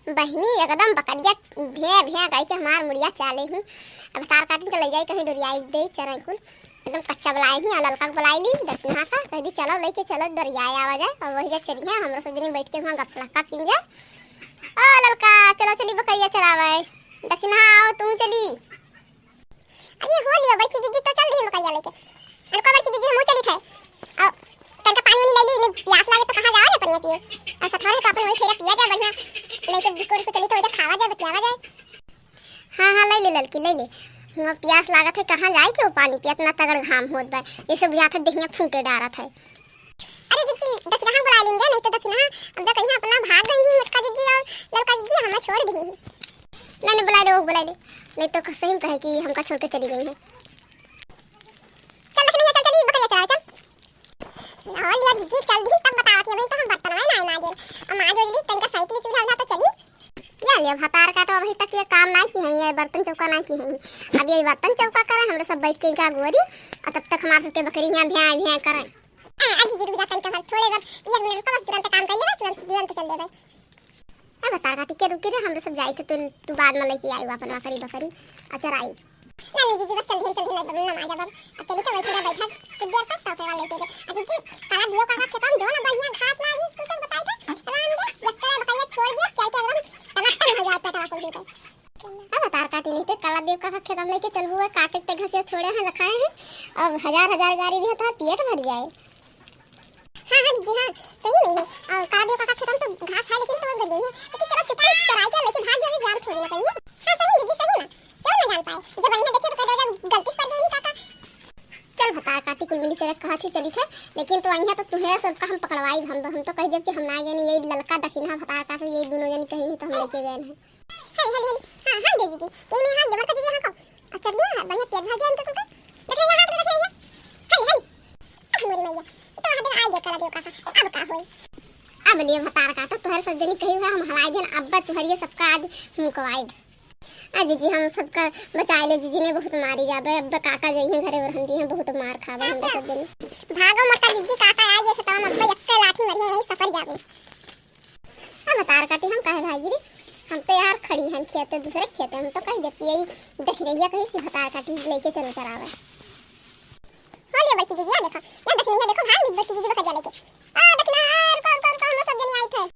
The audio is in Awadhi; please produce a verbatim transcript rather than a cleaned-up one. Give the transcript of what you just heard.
बहिनी एकदम बकरिया भे भे गाई के हमार मुड़िया चाले ही। अब भतार काटिन के ले जाई कहीं डोरियाई दे चराई कुल। एकदम कच्चा बुलाए ही, आ ललका के बुलाई ली, दखिनहा का, कह दी, "चलो, लेके चलो, डोरियाए आवा जाए।" और वही जा चली है, हमरा सब जनी बैठ के वहाँ गपसलक्का कीन जाए। "ओ ललका, चलो, चली बकरिया चरावे।" "दखिनहा आओ, तू चली।" "अरे हो लियो बड़की दीदी, तो चल दी बकरिया लेके।" "अरे को बड़की दीदी, हमहू चली थे। और तनका पानी उनी ले ली, नहीं प्यास लागे तो कहाँ जाओ रे पनिया पिए। और सथवा में तो अपन वही खेरा पिया जाए बढ़िया, लेके बिस्कुट उस्कुट चली तो उधर खावा जाए, बतियावा जाए।" "हाँ, हाँ, ले ले ललकी, ले ले। हुआँ पियास लागत है, कहाँ जाए के वो पानी पिए, इतना तगड़ घाम होत बा, ये सब बुझात है देहिया फूंके डारत है।" "अरे जीजी, दखिनहा बुला लेंगे, नहीं तो दखिनहा अब तो कहीं अपना भाग गई मोटका जीजी और ललका जीजी हमें छोड़ देंगी।" "नहीं, नहीं, बुला ले, वो बुला ले, नहीं तो सही में कहे कि हमका छोड़ के चली गई है।" "चल दखिनहा, चल, चली बकरिया चरावे, चल।" "हाँ लिया जीजी, चल दी, तब बतावत है, अभी तो हम बर्तन में ना माजे, अब माज हो जली, तनिका साइकिल चूल्हा उल्हा तो चली।" या ले भतार काटो, अभी तक ये काम ना की है, ये बर्तन चौका ना की है। अब ये बर्तन चौका करे, हमरा सब बैठ के इनका गोरी, और तब तक हमारे सबके बकरी यहाँ भ्यां भ्यां करे। "आ, आ जीजी, रुक जा तनिका भर, थोड़े बस एक मिनट रुको, बस तुरंत काम कर लेबे, तुरंत, तुरंत चल देबे।" "ए भतार काटी के रुकी रे, हमरा सब जाई थे, तू, तू बाद में लेके आई अपन बकरी बकरी, अच्छा आई।" "ना, ना, जीजी, बस चल ढील, चल ढील, एकदम ना माजा बम। अब चली तो वही थोड़ा बैठा, कुछ देर तक तो फिर लेके गए। अब जीजी, काला दियो काका खेतम जो ना बढ़िया घास ना रही, तू सब बताई था, राम दे, एक तरह बकरिया छोड़ दिया, चल के एकदम टमाटर हो जाए पेटवा कुल दिन के।" अब भतार काटी नहीं थे, काला दियो काका खेतम लेके चल हुआ, काटे ते घसिया छोड़े हैं, रखाए हैं, अब हजार हजार गारी भी था, पेट भर जाए। "हाँ, हाँ, जीजी, हाँ, सही में है। और काला दियो काका खेतम तो घास है, लेकिन तो वो गंदे है। लेकिन चलो, चुपचाप चराई के लेके भाग जावे, जान थोड़ी ना पाएंगे।" "हाँ, सही में, जीजी, सही में। क्यों ना जान पाए? जब बहिना देखे तो कह देगा, गलती से पड़ गई नहीं काका।" चल, भतार काटी कुल मिली चले कहा थी, चली थे, लेकिन तो अइहा तो तुहे सबका हम पकड़वाई, हम, हम तो कह देब कि हम ना गए नहीं, यही ललका दखिनहा भतार काटी, यही दोनों जनी कहीं नहीं तो हम लेके गए नहीं। "हाय, हाय, हाय, हाँ, हाँ, दे दीदी, ये में हाँ, देवर का जीजी हाँ को।" "अच्छा, लिया, बढ़िया पेट भर गया इनके कुल का। देख रही है, हाँ, देख रही है। हाय, हाय, अरे मोरी मैया, ये तो वहाँ दिन आ गया काला दियो काका, अब का होई?" अब लिए भतार काटो, तोहर सब जनी कही हुआ हम हलाई देन, अब तुहरिए सबका आज मुकवाई। आ जीजी, हम सबका बचाए ले जीजी, नहीं बहुत मारी जाबे, अब काका जइहे घरे और हम दिहे बहुत मार खाबे हम सब जनी। "भागो मोटका जीजी, काका आ गए खेतवा में, अब यक्के लाठी मरिहे, यही सफर जाबे।" अब भतार काटी हम काहे भागी रे, हम तो यार खड़ी हन खेते, दूसरे खेते, हम तो कह देती यही दखिनहा कहीं से भतार काटी लेके चल चरावे। हो लियो बड़की जीजी, या देखो, या दखिनहा देखो, भाग ली बड़की जीजी बकरिया लेके। "आ दखिनहा, रुको, रुको, रुको, हम सब जनी आई थे।"